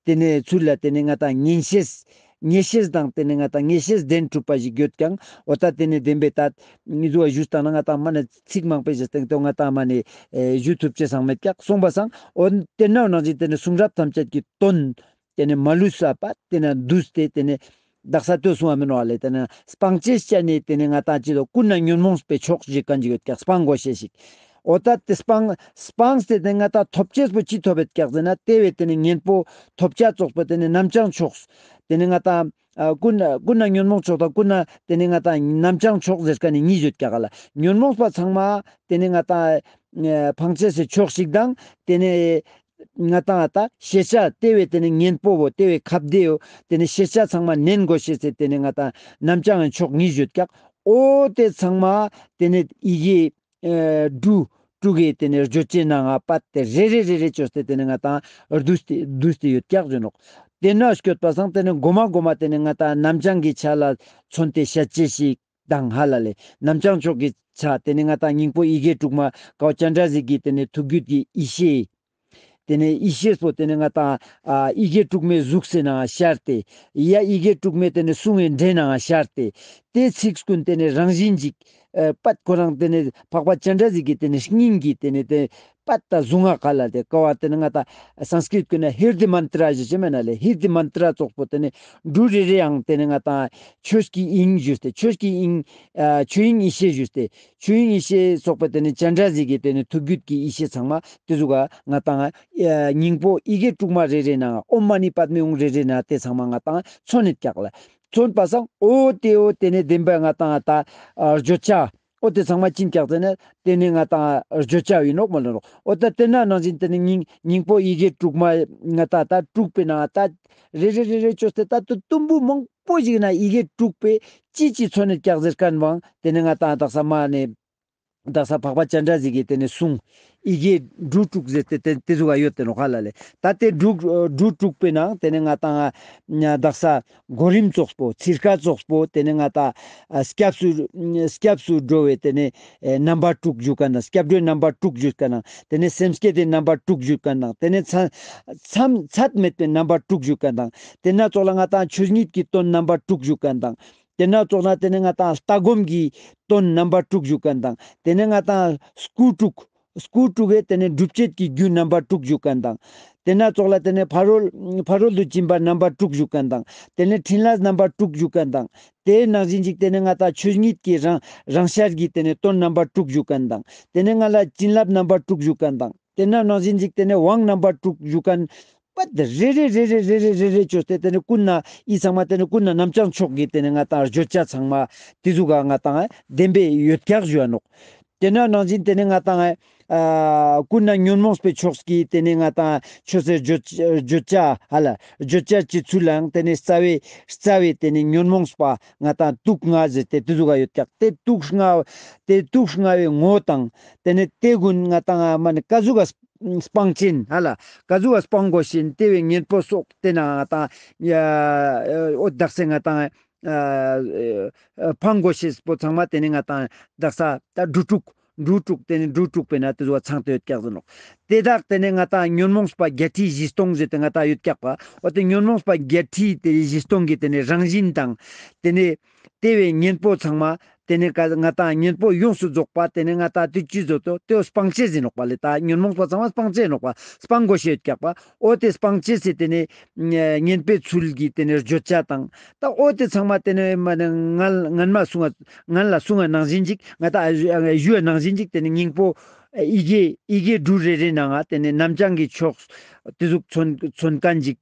ཏེ་ནེ་ཚུལ་ལ་ཏེ་ནེ་ང་ཏང་ངེས་ཤེས་ངེས་ཤེས་དང་ཏེ་ནེ་ང་ཏང་ངེས་ཤེས་ལྡན་གྲུབ་པ་ཞིག་ཡོད་ཀྱང་འོ་ད་ཏེ་ནེ་བདེན་པའི་ད་མི་ཟུ་བ་ཞུས་བཏང་ན་ང་ཏང་མ་ནེ་ཚིག་མང་པོ་ཞིག་སྟེང་དུ་ང་ཏང་མ་ནེ་ཨེ་ཞུ་ཐུབ་ཅེས་སང་མེད་ཀྱག་སོང་པ་སང་འོ་ཏེ་ནེ་ནང་བཞིན་ཏེ་ནེ་གསུང་རབ་ཐམས་ཅད་ཀྱི་དོན་ཏེ་ནེ་མ་ལུས་ས་པད་ཏེ་ནེ་བསྡུས་ཏེ་ཏེ་ནེ་དག་ས་ལྟོས་སོང་བ་མིན་ནོག་ལེ། ཏེ་ནེ་སྤང་བྱའི་ཆ་ནས་ཏེ་ནེ་ང་ཏང་ཅི་ལོ་ཀུན་ནས་ཉོན་མོངས་པའི་ཕྱོགས་ཞིག་གང་ཅིག་ཡོད་ཀྱག་སྤང་དགོས་ཤེས་ཤིག་འོ་ད་ཏེ་སྤང་སྤངས་ཏེ་ཏེ་ནེ་ང་ཏང་ཐོབ་ཅེས་པོ་ཅི་ཐོབ་ཡོད་ཀྱག་ཟེར་ན་ཏེ་བས་ཏེ་ནེ་གཉེན་པོ་ཐོབ་བྱ་ཙོགས་པོ་ཏེ་ནེ་རྣམ་བྱང་ཕྱོགས་ཏེ་ནེ་ང་ཏང་ཨ་ཀུན་ཀུན་ནས་ཉོན་མོངས་ཕྱོགས་དང་ཀུན་ནས་ཏེ་ནེ་ང་ཏང་རྣམ་བྱང་ཕྱོགས་ཟེར་ཁན་ནི་གཉིས་ཡོད་ཀྱག་ལ། ཉོན་མོངས་པ་ཚང་མ་ཏེ་ནེ་ང་ཏང་ཨ་སྤང་བྱ་སི་ཕྱོགས་ཤིག་དང་ཏེ་ནེ་ང་ཏང་ཨ་ད་ཤེས་བྱ་ཏེ་བས་ཏེ་ནེ་གཉེན་པོ་བོ་ཏེ་བས་ཁ་བདེ་ཡོ་ཏེ་ནེ་ཤེས་བྱ་ཚང་མ་ནན་དགོས་ཤེས་སི་ཏེ་ནེ་ང་ཏང་རྣམ་བྱང་ཕྱོགས་གཉིས་ཡོད་ཀྱག་འོ་ཏེ་ཚང་མ་ཏེ་ནེ་ཡི་གེ་ཨ་འབྲུ་དྲུག་གི་ཏེ་ནེ་བརྗོད་བྱའི་ནང་ང་པད་དེ་རེ་རེ་རེ་རེ་ཅོས་ཏེ་ཏེ་ནེ་ང་ཏང་བསྡུས་ཏེ་བསྡུས་ཏེ་ཡོད་ཀྱག་ཟེར་ནོག་ཏེ་ནེ་སྐྱོད་པ་སང་ཏེ་ནེ་གོ་མ་གོ་མ་ཏེ་ནེ་ང་ཏང་རྣམ་བྱང་གི་ཆ་ལ་མཚོན་ཏེ་བཤད་ཅེས་ཤིག་དང་ཧ་ལ་ལེ། རྣམ་བྱང་ཕྱོགས་ཀྱི་ཆ་ཏེ་ནེ་ང་ཏང་སྙིང་པོ་ཡི་གེ་དྲུག་མ་ཀའོ་སྤྱན་རས་གཟིགས་ཀྱི་ཏེ་ནེ་ཐུགས་རྒྱུད་ཀྱི་ཡེ་ཤེས། ཏེ་ནེ་ཡེ་ཤེས་པོ་ཏེ་ནེ་ང་ཏང་ཨ་ཡི་གེ་དྲུག་མའི་གཟུགས་སི་ནང་ཤར་ཏེ། ཡ་ཡི་གེ་དྲུག་མའི་ཏེ་ནེ་གསུང་ངི་སྒྲའི་ནང་ཤར་ཏེ། ཏེ་ཚིག་ཀུན་ཏེ་ནེ་རང་བཞིན་ཅིག་ཨ་པད་ཁོ་རང་ཏེ་ནེ་འཕགས་པ་སྤྱན་རས་གཟིགས་ཀྱི་ཏེ་ནེ་སྙིང་གི་ཏེ་ནེ་ཏེ་པད་ད་གཟུངས་སྔགས་ཀ་ལ་ཏེ་ཀ་བ་ཏེ་ནེ་ང་ཏང་སཾསྐྲྀཏ་ཀུན་ན་ཧྲྀ་རྡི་མནྟྲ་ཞུ་ཅེས་མེད་ན་ལེ། ཧྲྀ་རྡི་མནྟྲ་ཙོགས་པོ་ཏེ་ནེ་འབྲུ་རེ་རེའང་ཏེ་ནེ་ང་ཏང་ཆོས་ཀྱི་དབྱིངས་ཞུས་ཏེ་ཆོས་ཀྱི་དབྱིངས་ཨ་ཆོས་དབྱིངས་ཡེ་ཤེས་ཞུས་ཏེ། ཆོས་དབྱིངས་ཡེ་ཤེས་སོགས་པ་ཏེ་ནེ་སྤྱན་རས་གཟིགས་ཀྱི་ཏེ་ནེ་ཐུགས་རྒྱུད་ཀྱི་ཡེ་ཤེས་ཚང་མ་ཏེ་ཟུག་ག་ང་ཏང་ཨ་སྙིང་པོ་ཡི་གེ་དྲུག་མ་རེ་རེ་ནང་ཨོཾ་མ་ཎི་པདྨེ་ཧཱུྃ་རེ་རེ་ནང་ཏེ་ཚང་མ་ང་ཏང་མཚོན་ནེ་ཀྱག་ལ། མཚོན་པ་སང་འོ་ཏེ་འོ་ཏེ་ནེ་བདེན་པ་ང་ཏང་ཨ་ད་ཨ་བརྗོད་བྱ་འོ་ཏེ་ཚང་མ་ཅི་ཨིན་ཀྱག་ཟེར་ན་ཏེ་ནེ་ང་ཏང་ཨ་བརྗོད་བྱ་ཨིན་ནོག་མོལ་ནོག་འོ་ད་ཏེ་ན་ནང་བཞིན་ཏེ་ནེ་སྙིང་སྙིང་པོ་ཡི་གེ་དྲུག་མ་ང་ཏང་ད་དྲུག་པའི་ནང་ད་རེ་རེ་རེ་རེ་ཅོས་ཏེ་ད་དུམ་བུ་མང་པོ་ཞིག་ན་ཡི་གེ་དྲུག་པའི་ཅི་ཅི་མཚོན་ནེ་ཀྱག་ཟེར་ཁན་བོའང་ཏེ་ནེ་ང་ཏང་དག་ས་མ་ནེ་ དག་ས་འཕགས་པ་སྤྱན་རས་གཟིགས་ཀྱི་ཏེ་ནེ་གསུང་ཡི་གེ་འབྲུ་དྲུག་ཟེར་ཏེ་ཏེ་ཏེ་ཟུག་ག་ཡོད་ཏེ་ནོག་ཧ་ལ་ལེ། ད་ཏེ་འབྲུ་འབྲུ་དྲུག་པའི་ནང་ཏེ་ནེ་ང་ཏང་དག་ས་གོ་རིམ་ཙོགས་པོ་ཚིར་ཁ་ཙོགས་པོ་ཏེ་ནེ་ང་ཏང་ཨ་སྐྱབས་སུ་སྐྱབས་སུ་འགྲོ་བའི་ཏེ་ནེ་ཨེ་རྣམ་པ་དྲུག་ཞུ་ཁན་དང་སྐྱབས་འགྲོའི་རྣམ་པ་དྲུག་ཞུ་ཁན་དང་ཏེ་ནེ་སེམས་བསྐྱེད་དེ་རྣམ་པ་དྲུག་ཞུ་ཁན་དང་ཏེ་ནེ་ཚ་མཚམས་ཚད་མེད་པའི་རྣམ་པ་དྲུག་ཞུ་ཁན་དང་ཏེ་ན་ཙོགས་ལ་ང་ཏང་ཆོས་ཉིད་ཀྱི་དོན་རྣམ་པ་དྲུག་ཞུ་ཁན་དང་། ཏེ་ན་ཙོགས་ལ་ཏེ་ནེ་ང་ཏང་ལྟ་སྒོམ་གྱི་དོན་རྣམ་པ་དྲུག་ཞུ་ཁན་དང་། ཏེ་ནེ་ང་ཏང་སྐུ་དྲུག་སྐུ་དྲུག་གི་ཏེ་ནེ་སྒྲུབ་བྱེད་ཀྱི་རྒྱུ་རྣམ་པ་དྲུག་ཞུ་ཁན་དང་། ཏེ་ན་ཙོགས་ལ་ཏེ་ནེ་ཕ་རོལ་ཕ་རོལ་ཏུ་ཕྱིན་པ་རྣམ་པ་དྲུག་ཞུ་ཁན་དང་། ཏེ་ནེ་ཕྲིན་ལས་རྣམ་པ་དྲུག་ཞུ་ཁན་དང་། ཏེ་ནང་བཞིན་ཅིག་ཏེ་ནེ་ང་ཏང་ཆོས་ཉིད་ཀྱི་རང་རང་ཤར་གྱི་ཏེ་ནེ་དོན་རྣམ་པ་དྲུག་ཞུ་ཁན་དང་། ཏེ་ནེ་ང་ལ་བྱིན་རླབས་རྣམ་པ་དྲུག་ཞུ་ཁན་དང་། ཏེ་ན་ནང་བཞིན་ཅིག་ཏེ་ནེ་དབང་རྣམ་པ་དྲུག་ཞུ་ཁན་པ་ཏེ་རེ་རེ་རེ་རེ་ཅོས་ཏེ་ཏེ་ནེ་ཀུན་ནས་ཨི་ཚང་མ་ཏེ་ནེ་ཀུན་ནས་རྣམ་བྱང་ཕྱོགས་ཀྱི་ཏེ་ནེ་ང་ཏང་བརྗོད་བྱ་ཚང་མ་ཏེ་ཟུག་ག་ང་ཏང་བདེན་པའི་ཡོད་ཀྱག་ཞུ་ཡ་ནོག། ཏེ་ན་ནང་བཞིན་ཏེ་ནེ་ང་ཏང་ཨ་ཀུན་ནས་ཉོན་མོངས་པའི་ཕྱོགས་ཀྱི་ཏེ་ནེ་ང་ཏང་ཆོས་སི་བརྗོད་བརྗོད་བྱ་ཧ་ལ་བརྗོད་བྱ་སྤྱི་ཚུལ་ལའང་ཏེ་ནེ་རྩ་བའི་རྩ་བའི་ཏེ་ནེ་ཉོན་མོངས་པ་ང་ཏང་དུག་ལྔ་ཟེར་ཏེ་ཏེ་ཟུག་ག་ཡོད་ཀྱག། ཏེ་དུག་ལྔ་ཏེ་དུག་ལྔ་བའི་ངོ་བོ་དང་ཏེ་ནེ་ཏེ་གུན་ང་ཏང་མ་ནེ་ཀ་ཟུག་ག་སྤང་ཅེན་ཧ་ལ། ཀ་ཟུག་ག་སྤང་གོས་ཤེས་ཏེ་བའི་གཉེན་པོ་སོགས་ཏེ་ན་ང་ཏང་ཡ་འོ་དག་ས་ང་ཏང་ཨ་ཨ་སྤང་གོས་ཤེས་པོ་ཚང་མ་ཏེ་ནེ་ང་ཏང་དག་ས་ད་འབྲུ་དྲུག་འབྲུ་དྲུག་ཏེ་ནེ་འབྲུ་དྲུག་པའི་ནང་ཏེ་ཟུག་ག་ཚང་སྟེ་ཡོད་ཀྱག་ཟེར་ནོག། ཏེ་དག་ཏེ་ནེ་ང་ཏང་ཉོན་མོངས་པ་བརྒྱད་ཁྲི་བཞི་སྟོང་ཟེར་ཏེ་ང་ཏང་ཡོད་ཀྱག་པ། འོ་ཏེ་ཉོན་མོངས་པ་བརྒྱད་ཁྲི་ཏེ་བཞི་སྟོང་གི་ཏེ་ནེ་རང་བཞིན་དང་ཏེ་ནེ་ཏེ་བའི་གཉེན་པོ་ཚང་མ་ཏེ་ནེ་ཀ་ང་ཏང་གཉེན་པོ་ཡོངས་སུ་རྫོགས་པ་ཏེ་ནེ་ང་ཏང་ཏེ་ཅི་ཟོ་ཏོ་ཏེ་བོ་སྤང་ཅེས་ཨིན་ནོག་པ་ལེ། ད་ཉོན་མོངས་པ་ཚང་མ་སྤང་ཅེས་ཨིན་ནོག་པ། སྤང་གོས་ཤེས་ཡོད་ཀྱག་པ། འོ་ཏེ་སྤང་ཅེས་སི་ཏེ་ནེ་གཉེན་པོའི་ཚུལ་གྱི་ཏེ་ནེ་བརྗོད་བྱ་དང་ད་འོ་ཏེ་ཚང་མ་ཏེ་ནེ་མ་ནེ་ང་ལ་ང་ལ་གསུང་ང་ནང་བཞིན་ཅིག་ང་ཏང་ཞུ་བ་ནང་བཞིན་ཅིག་ཏེ་ནེ་སྙིང་པོ་ཡི་གེ་ཡི་གེ་འབྲུ་རེ་རེ་ནང་ང་ཏེ་ནེ་རྣམ་བྱང་གི་ཕྱོགས་ཏེ་ཟུག་མཚོན་མཚོན་ཁན་ཅིག་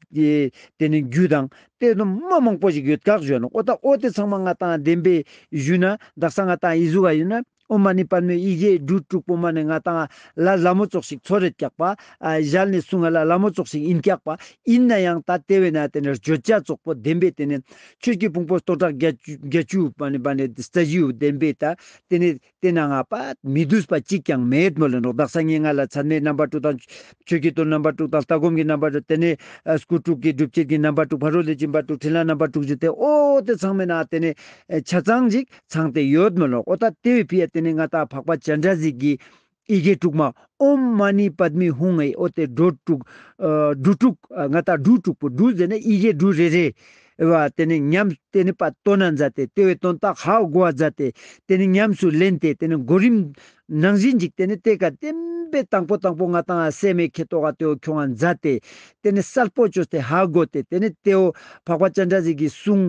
ཏེ་ནེ་རྒྱུ་དང་ཏེ་ནེ་མ་མང་པོ་ཞིག་ཡོད་ཀྱག་ཞུ་ནོག། འོ་ད་འོ་ཏེ་ཚང་མ་ང་ཏང་བདེན་པའི་ཞུ་ན་དག་ས་ང་ཏང་ཨི་ཟུག་ག་ཡོད་ན་ཨོཾ་མ་ཎི་པདྨེ་ཡི་གེ་འབྲུ་དྲུག་པོ་མ་ནེ་ང་ཏང་ལ་ལ་མོ་ཙོགས་ཤིག་ཚོར་རེད་ཀྱག་པ། ཨ་ཞལ་ནེ་གསུང་ང་ལ་ལ་མོ་ཙོགས་ཤིག་ཨིན་ཀྱག་པ། ཨིན་ན་ཡང་ད་ཏེ་བས་ན་ཏེ་ནེ་བརྗོད་བྱ་ཙོགས་པོ་བདེན་པའི་ཏེ་ནེ་ཆོས་ཀྱི་ཕུང་པོ་སྟོང་ཕྲག་བརྒྱད་ཅུ་བརྒྱད་ཅུ་མ་ནེ་མ་ནེ་རྩ་བཞི་བོ་བདེན་པའི་ད་ཏེ་ནེ་ཏེ་ནང་ང་པ་མི་སྡུག་པ་ཅིག་ཀྱང་མེད་མོལ་ལེ་ནོག། དག་ས་ངས་ང་ལ་ཚད་མའི་རྣམ་པ་དྲུག་དང་ཆོས་ཀྱི་དོན་རྣམ་པ་དྲུག་དང་ལྟ་སྒོམ་གྱི་རྣམ་པ་དྲུག་ཏེ་ནེ་ཨ་སྐུ་དྲུག་གི་སྒྲུབ་བྱེད་ཀྱི་རྣམ་པ་དྲུག་ཕ་རོལ་ཏུ་ཕྱིན་པ་དྲུག་ཕྲིན་ལས་རྣམ་པ་དྲུག་ཞུས་ཏེ་འོ་ཏེ་ཚང་མའི་ནང་ཏེ་ནེ་ཨ་ཆ་ཚང་ཅིག་ཚང་སྟེ་ཡོད་མོལ་ལེ་ནོག། འོ་ད་ཏེ་བའི་ཕི་ཡ་ཏེ་ནེ་ང་ཏང་འཕགས་པ་སྤྱན་རས་གཟིགས་ཀྱི་ཡི་གེ་དྲུག་མ་ཨོཾ་མ་ཎི་པདྨེ་ཧཱུྃ་ཨེ་འོ་ཏེ་འབྲུ་དྲུག་ཨ་འབྲུ་དྲུག་ཨ་ང་ཏང་འབྲུ་དྲུག་པོ་འབྲུ་ཟེར་ན་ཡི་གེ་འབྲུ་རེ་རེ་བ་ཏེ་ནེ་ཉམས་ཏེ་ནེ་པ་བཏོན་ན་མཛད་དེ་ཏེ་བའི་དོན་དག་ཧ་གོ་བ་མཛད་དེ་ཏེ་ནེ་ཉམས་སུ་ལེན་ཏེ་ཏེ་ནེ་གོ་རིམ་ནང་བཞིན་ཅིག་ཏེ་ནེ་ཏེ་ཀ་བདེན་པའི་དང་པོ་དང་པོ་ང་ཏང་སེམས་མེད་ཁེ་ཏོག་ག་ཏེ་བོ་ཁྱོང་ང་མཛད་དེ་ཏེ་ནེ་གསལ་པོ་ཅོས་ཏེ་ཧ་གོ་སྟེ་ཏེ་ནེ་ཏེ་བོ་འཕགས་པ་སྤྱན་རས་གཟིགས་ཀྱི་གསུང་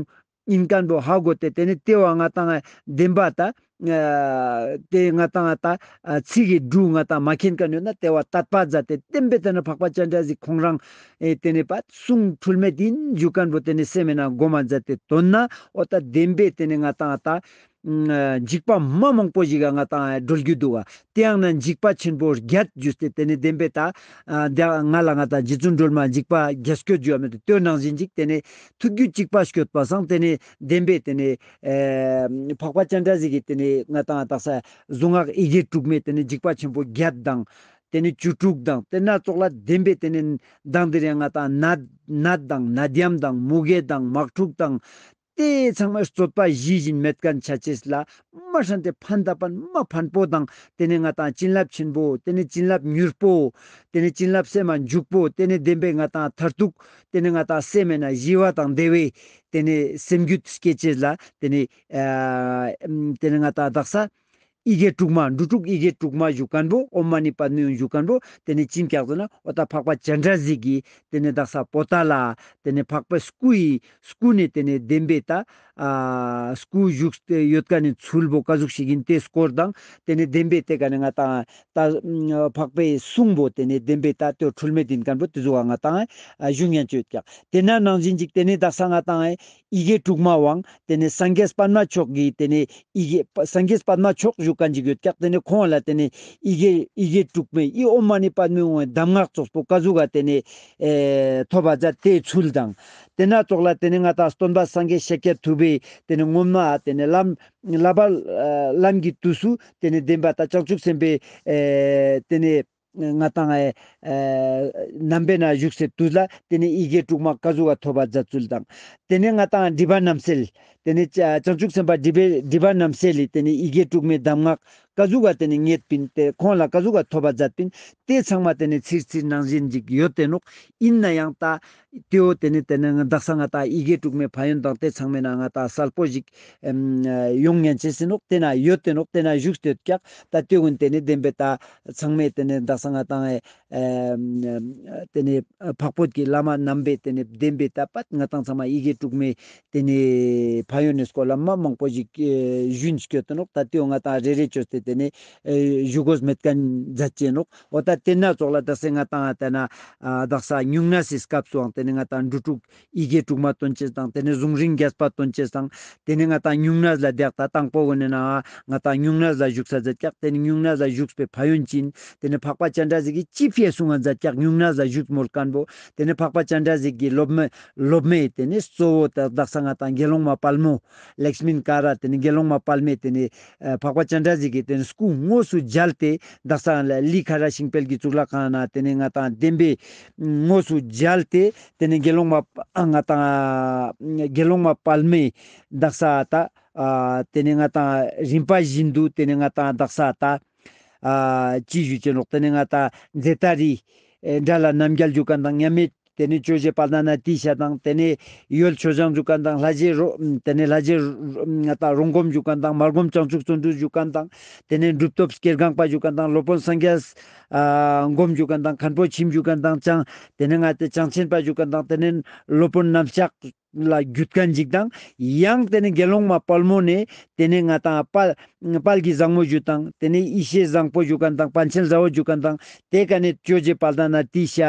ཨིན་ཁན་བོ་ཧ་གོ་སྟེ་ཏེ་ནེ་ཏེ་བ་ང་ཏང་བདེན་པ་ད་ཨ་ཏེ་ང་ཏང་ད་ཨ་ཚིག་གི་འབྲུ་ང་ཏང་མ་མཁྱེན་ཁན་ཡོད་ན་ཏེ་བ་དད་པ་མཛད་དེ་བདེན་པའི་ཏེ་ནེ་འཕགས་པ་སྤྱན་རས་གཟིགས་ཁོང་རང་ཨེ་ཏེ་ནེ་པ་གསུང་འཁྲུལ་མེད་ཨིན་ཞུ་ཁན་བོ་ཏེ་ནེ་སེམས་མེད་ན་སྒོམ་མ་མཛད་དེ་དོན་ན་འོ་ད་བདེན་པའི་ཏེ་ནེ་ང་ཏང་ད་འཇིགས་པ་མ་མང་པོ་ཞིག་ག་ང་ཏང་སྒྲོལ་རྒྱུ་འདུག་ག། ཏེ་ཡང་ན་འཇིགས་པ་ཆེན་པོ་བརྒྱད་ཞུས་ཏེ་ཏེ་ནེ་བདེན་པའི་ད་ཨ་ང་ལ་ང་ཏང་རྗེ་བཙུན་སྒྲོལ་མ་འཇིགས་པ་བརྒྱད་སྐྱོབ་ཞུ་བ་མེད་དེ་ཏེ་ནང་བཞིན་ཅིག་ཏེ་ནེ་ཐུགས་རྒྱུད་གཅིག་པ་སྐྱོབ་པ་སང་ཏེ་ནེ་བདེན་པའི་ཏེ་ནེ་ཨེ་འཕགས་པ་སྤྱན་རས་གཟིགས་ཀྱི་ཏེ་ནེ་ང་ཏང་དག་ས་གཟུངས་སྔགས་ཡི་གེ་དྲུག་མའི་ཏེ་ནེ་འཇིགས་པ་ཆེན་པོ་བརྒྱད་དང་ཏེ་ནེ་བཅུ་དྲུག་དང་ཏེ་ན་ཙོགས་ལ་བདེན་པའི་ཏེ་ནེ་མདང་དེ་རིང་ང་ཏང་ནད་ནད་དང་ནད་ཡམས་དང་མུ་གེ་དང་དམག་འཁྲུག་དང་ཏེ་ཚང་མ་རྩོད་པ་ཞི་ཞིང་མེད་ཁན་ཆ་ཅེས་ལ་མ་ཧྲན་ཏེ་ཕན་ད་པ་མ་ཕན་པོ་དང་ཏེ་ནེ་ང་ཏང་བྱིན་རླབས་ཆེན་པོ་ཏེ་ནེ་བྱིན་རླབས་མྱུར་པོ་ཏེ་ནེ་བྱིན་རླབས་སེམས་མ་འཇུག་པོ་ཏེ་ནེ་བདེན་པའི་ང་ཏང་མཐར་ཐུག་ཏེ་ནེ་ང་ཏང་སེམས་མེད་ན་ཞི་བ་དང་བདེ་བའི་ཏེ་ནེ་སེམས་རྒྱུད་སྐྱེ་ཅེས་ལ་ཏེ་ནེ་ཨ་ཏེ་ནེ་ང་ཏང་དག་ས་ཡི་གེ་དྲུག་མ་འབྲུ་དྲུག་ཡི་གེ་དྲུག་མ་ཞུ་ཁན་བོ་ཨོཾ་མ་ཎི་པདྨེ་ཧཱུྃ་ཞུ་ཁན་བོ་ཏེ་ནེ་ཅི་ཨིན་ཀྱག་ཟེར་ན་འོ་ད་འཕགས་པ་སྤྱན་རས་གཟིགས་ཀྱི་ཏེ་ནེ་དག་ས་པོ་ཏ་ལ་ཏེ་ནེ་འཕགས་པའི་སྐུ་ཡི་སྐུ་ནེ་ཏེ་ནེ་བདེན་པའི་ད་ཨ་སྐུ་བཞུགས་ཏེ་ཡོད་ཁན་ནི་ཚུལ་བོ་ཀ་ཟུག་ཞིག་ཨིན་ཏེ་སྐོར་དང་ཏེ་ནེ་བདེན་པའི་ཏེ་ཀ་ནེ་ང་ཏང་ད་འཕགས་པའི་གསུང་བོ་ཏེ་ནེ་བདེན་པའི་ད་ཏེ་འཁྲུལ་མེད་ཨིན་ཁན་བོ་ཏེ་ཟུག་ག་ང་ཏང་ཨ་ཞུ་ཉན་ཅོ་ཡོད་ཀྱག། ཏེ་ན་ནང་བཞིན་ཅིག་ཏེ་ནེ་དག་ས་ང་ཏང་ཨེ་ ཡི་གེ་དྲུག་མ་བོའང་ཏེ་ནེ་སངས་རྒྱས་པདྨ་མཆོག་གི་ཏེ་ནེ་ཡི་གེ་སངས་རྒྱས་པདྨ་མཆོག་ཞུ་ཁན་ཅིག་ཡོད་ཀྱག། ཏེ་ནེ་ཁོང་ལ་ཏེ་ནེ་ཡི་གེ་ཡི་གེ་དྲུག་མའི་ཨི་ཨོཾ་མ་ཎི་པདྨེ་ཧཱུྃ་གདམས་ངག་ཙོགས་པོ་ཀ་ཟུག་ག་ཏེ་ནེ་ཨེ་ཐོབ་པ་མཛད་དེ་ཚུལ་དང་། ཏེ་ན་ཙོགས་ལ་ཏེ་ནེ་ང་ཏང་སྟོན་པ་སངས་རྒྱས་ཤཱཀྱ་ཐུབ་པའི་ཏེ་ནེ་སྔོན་མ་ཏེ་ནེ་ལམ་བསླབ་པ་ལམ་གྱི་དུས་སུ་ཏེ་ནེ་བདེན་པ་དང་བྱང་ཆུབ་སེམས་དཔའི་ཨེ་ཏེ་ནེ་ང་ཏང་ཨེ་ཨེ་རྣམ་པའི་ནང་བཞུགས་སའི་དུས་ལ་ཏེ་ནེ་ཡི་གེ་དྲུག་མ་ཀ་ཟུག་ག་ཐོབ་པ་མཛད་ཚུལ་དང་། ཏེ་ནེ་ང་ཏང་སྒྲིབ་པ་རྣམ་སེལ། ཏེ་ནེ་བྱང་ཆུབ་སེམས་དཔའ་སྒྲིབ་པའི་སྒྲིབ་པ་རྣམ་སེལ་ལི་ཏེ་ནེ་ཡི་གེ་དྲུག་མའི་གདམས་ངག་ཀ་ཟུག་ག་ཏེ་ནེ་རྙེད་པིན། ཏེ་ཁོང་ལ་ཀ་ཟུག་ག་ཐོབ་པ་མཛད་པིན། ཏེ་ཚང་མ་ཏེ་ནེ་ཚིར་ཚིར་ནང་བཞིན་ཅིག་ཡོད་དེ་ནོག། ཨིན་ན་ཡང་ད་ཏེའོ་ཏེ་ནེ་ཏེ་ནེ་དག་ས་ང་ཏང་ཡི་གེ་དྲུག་མའི་ཕན་ཡོན་དང་ཏེ་ཚང་མའི་ནང་ང་ཏང་གསལ་པོ་ཞིག་ཨེམ་ཡོང་ཉན་ཅེས་ཨིན་ནོག། ཏེ་ན་ཡོད་དེ་ནོག། ཏེ་ན་བཞུགས་ཏེ་ཡོད་ཀྱག། ད་ཏེ་གུན་ཏེ་ནེ་བདེན་པའི་ད་ཚང་མའི་ཏེ་ནེ་དག་ས་ང་ཏང་ཨེ་ཨེམ་ཏེ་ནེ་འཕགས་བོད་ཀྱི་བླ་མ་རྣམ་པའི་ཏེ་ནེ་བདེན་པའི་ད་པད་ང་ཏང་ཚང་མ་ཡི་གེ་དྲུག་མའི་ཏེ་ནེ་ཕན་ཡོན་ནི་སྐོར་ལ་མ་མང་པོ་ཞིག་ཨེ་ཞུན་སྐྱོད་དེ་ནོག། ད་ཏེའོ་ང་ཏང་རེ་རེ་ཅོས་ཏེ་ཏེ་ནེ་ཨེ་ཞུ་དགོས་མེད་ཁན་མཛད་ཅེས་ནོག། འོ་ད་ཏེ་ན་ཙོགས་ལ་ད་སེ་ང་ཏང་ཏེ་ན་ཨ་དག་ས་སྨྱུང་གནས་སི་སྐབས་སུའང་ཏེ་ནེ་ང་ཏང་འབྲུ་དྲུག་ཡི་གེ་དྲུག་མ་སྟོན་ཅེས་དང་ཏེ་ནེ་གཟུངས་རིང་རྒྱས་པ་སྟོན་ཅེས་དང་ཏེ་ནེ་ང་ཏང་སྨྱུང་གནས་ལ་བསྡད་ད་དང་པོ་གུན་ནི་ནང་ང་ཏང་སྨྱུང་གནས་ལ་བཞུགས་ས་མཛད་ཀྱག། ཏེ་ནེ་སྨྱུང་གནས་ལ་བཞུགས་པའི་ཕན་ཡོན་ཅི་ཨིན། ཏེ་ནེ་འཕགས་པ་སྤྱན་རས་གཟིགས་ཀྱིས་ཅི་ཕིའ་གསུང་ང་མཛད་ཀྱག་སྨྱུང་གནས་ལ་བཞུགས་མོལ་ཁན་བོ། ཏེ་ནེ་འཕགས་པ་སྤྱན་རས་གཟིགས་ཀྱི་སློབ་མ་སློབ་མའི་ཏེ་ནེ་གཙོ་བོ་ད་དག་ས་ང་ཏང་དགེ་སློང་མ་དཔལ་མོ་ལེགས་སྨིན་ཀ་ར་ཏེ་ནེ་དགེ་སློང་མ་དཔལ་མོས་ཏེ་ནེ་ཨ་འཕགས་པ་སྤྱན་རས་གཟིགས་ཀྱི་ཏེ་ནེ་སྐུ་དངོས་སུ་མཇལ་ཏེ་དག་ས་ལ་ལི་ཁ་ར་ཤིང་དཔལ་གྱི་གཙུག་ལག་ཁང་ན་ཏེ་ནེ་ང་ཏང་བདེན་པའི་དངོས་སུ་མཇལ་ཏེ་ཏེ་ནེ་དགེ་སློང་མ་ང་ཏང་དགེ་སློང་མ་དཔལ་མོས་དག་ས་ད་ཨ་ཏེ་ནེ་ང་ཏང་རིམ་པ་བཞིན་དུ་ཏེ་ནེ་ང་ཏང་དག་ས་ད་ཨ་ཅི་ཞུ་ཅེས་ནོག། ཏེ་ནེ་ང་ཏང་མཛད་ད་རི་ཨེ་དགྲ་ལྷ་རྣམ་རྒྱལ་ཞུ་ཁན་དང་མཉམ་མེད་ཏེ་ནེ་ཇོ་རྗེ་དཔལ་ལྡན་ཨ་ཏི་ཤ་དང་ཏེ་ནེ་ཡོལ་ཆོས་བཟང་ཞུ་ཁན་དང་ལྷ་རྗེ་རོ་ཏེ་ནེ་ལྷ་རྗེ་རོ་ང་ཏང་རོང་སྒོམ་ཞུ་ཁན་དང་མར་སྒོམ་བྱང་ཆུབ་བརྩོན་འགྲུས་ཞུ་ཁན་དང་ཏེ་ནེ་གྲུབ་ཐོབ་སྐྱེར་སྒང་པ་ཞུ་ཁན་དང་སློབ་དཔོན་སངས་རྒྱས་ཨ་སྒོམ་ཞུ་ཁན་དང་མཁན་པོ་ཁྱིམ་ཞུ་ཁན་དང་ཅང་ཏེ་ནེ་ང་ཏེ་བྱང་ཆེན་པ་ཞུ་ཁན་དང་ཏེ་ནེ་སློབ་དཔོན་རྣམ་གཞག་ལ་བརྒྱུད་ཁན་ཅིག་དང་ཡང་ཏེ་ནེ་དགེ་སློང་མ་དཔལ་མོ་ནེ་ཏེ་ནེ་ང་ཏང་དཔལ་དཔལ་གྱི་བཟང་མོ་ཞུ་དང་ཏེ་ནེ་ཡེ་ཤེས་བཟང་པོ་ཞུ་ཁན་དང་པཎ་ཆེན་ཟླ་བོ་ཞུ་ཁན་དང་ཏེ་ཀ་ནེ་ཇོ་རྗེ་དཔལ་ལྡན་ཨ་ཏི་ཤ་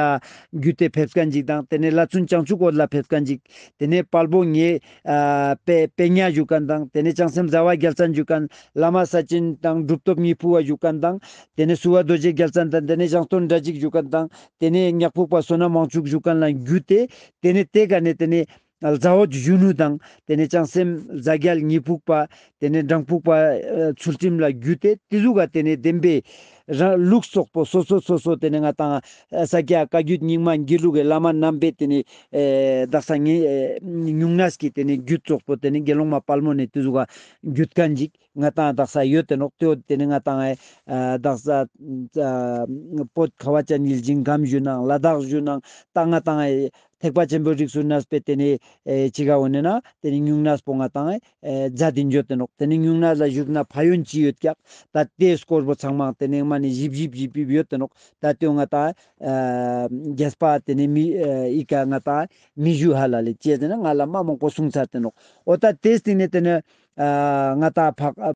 བརྒྱུད་དེ་ཕེབས་ཁན་ཅིག་དང་ཏེ་ནེ་ལྷ་བཙུན་བྱང་ཆུབ་འོད་ལ་ཕེབས་ཁན་ཅིག་ཏེ་ནེ་དཔལ་པོ་ཉེ་ཨ་པེ་པེ་ཉ་ཞུ་ཁན་དང་ཏེ་ནེ་བྱང་སེམས་ཟླ་བ་རྒྱལ་མཚན་ཞུ་ཁན་བླ་མ་ས་ཆེན་དང་གྲུབ་ཐོབ་ཉི་ཕུ་བ་ཞུ་ཁན་དང་ཏེ་ནེ་བསུ་བ་རྡོ་རྗེ་རྒྱལ་མཚན་དང་ཏེ་ནེ་ཞང་སྟོན་དགྲ་འཇིགས་ཞུ་ཁན་དང་ཏེ་ནེ་ཉག་ཕུག་པ་བསོད་ནམས་དབང་ཕྱུག་ཞུ་ཁན་ལ་བརྒྱུད་དེ་ཏེ་ནེ་ཏེ་ཀ་ནེ་ཏེ་ནེ་ཟླ་བོ་གཞོན་ནུ་དང་ཏེ་ནེ་བྱང་སེམས་རྫ་རྒྱལ་ཉི་ཕུག་པ་ཏེ་ནེ་འབྲང་ཕུག་པ་ཨ་ཚུལ་ཁྲིམས་ལ་བརྒྱུད་དེ་ཏེ་ཟུག་ག་ཏེ་ནེ་བདེན་པའི་རང་ལུགས་སོགས་པོ་སོ་སོ་སོ་སོ་ཏེ་ནེ་ང་ཏང་ས་སྐྱ་བཀའ་བརྒྱུད་རྙིང་མ་དགེ་ལུགས་ཀྱི་བླ་མ་རྣམ་པའི་ཏེ་ནེ་ཨེ་དག་ས་ངེ་ཨེ་སྨྱུང་གནས་ཀྱི་ཏེ་ནེ་རྒྱུད་སོགས་པོ་ཏེ་ནེ་དགེ་སློང་མ་དཔལ་མོ་ནེ་ཏེ་ཟུག་ག་བརྒྱུད་ཁན་ཅིག་ང་ཏང་དག་ས་ཡོད་དེ་ནོག། ཏེ་ཡོད་ཏེ་ནེ་ང་ཏང་ཨེ་དག་ས་བོད་ཁ་བ་ཅན་ཡིད་བཞིན་སྒམ་ཞུ་ནང་ལ་དྭགས་ཞུ་ནང་ད་ང་ཏང་ཨེ་ཐེག་པ་ཆེན་པོའི་རིགས་སུ་གནས་པའི་ཏེ་ནེ་ཨེ་ཅི་ག་འོ་ནེ་ན་ཏེ་ནེ་སྨྱུང་གནས་པོ་ང་ཏང་ཨེ་མཛད་དེ་འཇོད་དེ་ནོག། ཏེ་ནེ་སྨྱུང་གནས་ལ་བཞུགས་ན་ཕན་ཡོན་ཅི་ཡོད་ཀྱག། ད་ཏེ་སྐོར་པོ་ཚང་མ་ཏེ་ནེ་མ་ནེ་ཞིབ་ཞིབ་ཞིབ་ཞིབ་ཡོད་དེ་ནོག། ད་ཏེ་ང་ཏང་ཨེ་རྒྱས་པ་ཏེ་ནེ་མི་ཨེ་ཨི་ཀ་ང་ཏང་མི་ཞུ་ཧ་ལ་ལེ་ཅི་ཟེར་ན་ང་ལ་མ་མང་པོ་གསུངས་ཚར་དེ་ནོག། འོ་ད་ཏེ་སྟིང་ནེ་ཏེ་ནེ་ཨ་ང་ཏང་འཕགས་